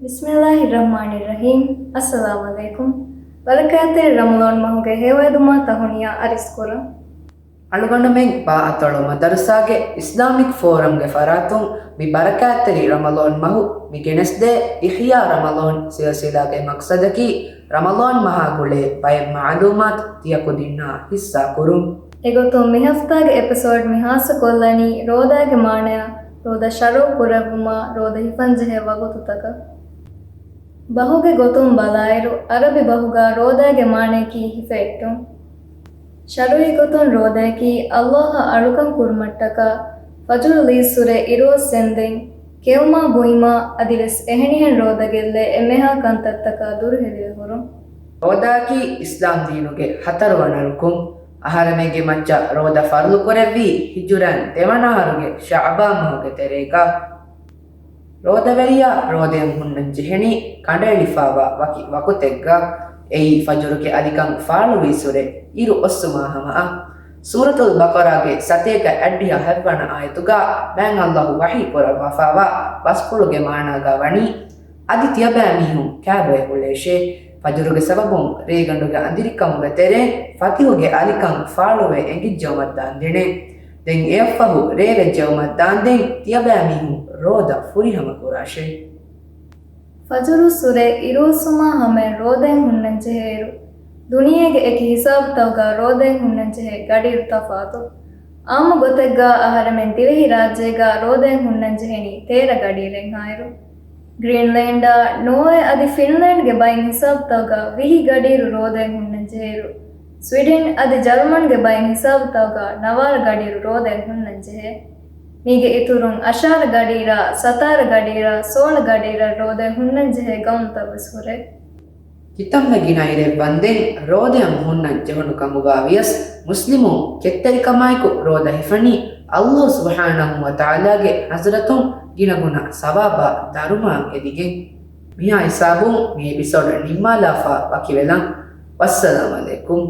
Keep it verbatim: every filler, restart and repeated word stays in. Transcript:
ބިސްމިއްލާހި ރަޙްމާނި ރަޙީމް. އައްސަލާމު ޢަލައިކުމް. ބަރަކާތްތެރި ރަމަޟާން މަހުގެ ހެޔޮއެދުމާ ތަހުނިޔާ އަރިސްކުރަން. އަޅުގަނޑުމެން ބާއަތޮޅު މަދަރުސާގެ އިސްލާމިކް ފޯރަމްގެ ފަރާތުން މި ބަރަކާތްތެރި ރަމަޟާން މަހު މި ގެނެސްދޭ އިޙްޔާ ރަމަޟާން ސިލްސިލާގެ މަޤްޞަދަކީ، ރަމަޟާން މަހާ ގުޅޭ ބައެއް މަޢުލޫމާތު ތިޔަ ކުދިންނާ ޙިއްޞާ ކުރުން. އެގޮތުން މި ހަފްތާގެ އެޕިސޯޑް މި ޚާއްޞަކޮށްލަނީ ރޯދާގެ މާނަޔާ، ރޯދަ ޝަރުޢު ކުރެއްވުމާ، ރޯދަ ހިފަންޖެހޭ ވަގުތުތަކަށް. ބަހުގެ ގޮތުން ބަލާއިރު، ޢަރަބި ބަހުގަ ރޯދާގެ މާނަޔަކީ ހިފެއްޓުން. ޝަރުޢީ ގޮތުން ރޯދައަކީ ﷲ އަށް އަޅުކަން ކުރުމަށްޓަކާ، ފަޖުރު ލީއްސުރެ އިރުއޮއްސެންދެން، ކެއުމާ ބުއިމާ އަދިވެސް އެހެނިހެން ރޯދަ ގެއްލޭ އެންމެހާ ކަންތައްތަކާ ދުރުހެލިވެ ހުރުން. ރޯދާއަކީ އިސްލާމް ދީނުގެ ހަތަރުވަނަ ރުކުން. އަހަރެމެންގެ މައްޗަށް ރޯދަ ފަރުޟު ކުރެއްވީ ހިޖުރައިން ދެވަނަ އަހަރުގެ ޝަޢުބާން މަހުގެ ތެރޭގަ. ރޯދަވެރިޔާ ރޯދައިން ހުންނަން ޖެހެނީ ކަނޑައެޅިފައިވާ ވަކި ވަގުތެއްގަ، އެއީ ފަޖުރުގެ އަލިކަން ފާޅުވީސުރެ އިރު އޮއްސުމާ ހަމައަށް. ސޫރަތުލް ބަޤަރާގެ ސަތޭކަ އަށްޑިހަ ހަތްވަނަ އާޔަތުގަ މާތް ﷲ ވަޙީ ކުރައްވާފައިވާ ބަސްފުޅުގެ މާނާގަ ވަނީ، އަދި ތިޔަބައިމީހުން ކާބޮއެ އުޅޭށޭ. ފަޖުރުގެ ސަބަބުން ރޭގަނޑުގެ އަނދިރިކަމުގެ ތެރެއިން ފަތިހުގެ އަލިކަން ފާޅުވެ އެނގިއްޖައުމަށްދާންދެނޭ. ދެން އެއަށްފަހު ރޭވެއްޖައުމަށްދާންދެން ތިޔަބައިމީހުން ރޯދަ ފުރިހަމަ ކުރާށޭ. ފަޖުރުއްސުރެ އިރުއޮއްސުމާ ހަމައިން ރޯދައިން ހުންނަންޖެހޭއިރު، ދުނިޔޭގެ އެކި ހިސާބުތަކުގަ ރޯދައިން ހުންނަންޖެހޭ ގަޑިއިރު ތަފާތު. އާއްމު ގޮތެއްގަ އަހަރެމެން ދިވެހި ރާއްޖޭގަ ރޯދައިން ހުންނަންޖެހެނީ ތޭރަ ގަޑިއިރެއްހާއިރު، ގްރީންލޭންޑާ، ނޯވޭ އަދި ފިންލޭންޑްގެ ބައިން ހިސާބުތަކުގަ ވިހި ގަޑިއިރު ރޯދައިން ހުންނަންޖެހޭއިރު، ސްވިޑިން އަދި ޖަރުމަންގެ ބައިން ހިސާބުތަކުގަ ނަވާރަ ގަޑިއިރު ރޯދައިން ހުންނަންޖެހޭ. މީގެ އިތުރުން އަށާރަ ގަޑިއިރާ، ސަތާރަ ގަޑިއިރާ، ސޯޅަ ގަޑިއިރަށް ރޯދައިން ހުންނަންޖެހޭ ގައުމުތައްވެސް ހުރޭ. ކިތަންމެ ގިނަ އިރެއް ވަންދެން ރޯދައިން ހުންނަން ޖެހުނު ކަމުގަ ވިޔަސް، މުސްލިމުން ކެތްތެރިކަމާއެކު ރޯދަ ހިފަނީ ﷲ ސުބްޙާނަހޫ ވަތަޢާލާގެ ޙަޟްރަތުން ގިނަގުނަ ސަވާބާ ދަރުމައަށް އެދިގެން. މިހާ ހިސާބުން މި އެޕިސޯޑް ނިންމާލާފަ ވަކިވެލަން. ވައްސަލާމް ޢަލައިކުމް.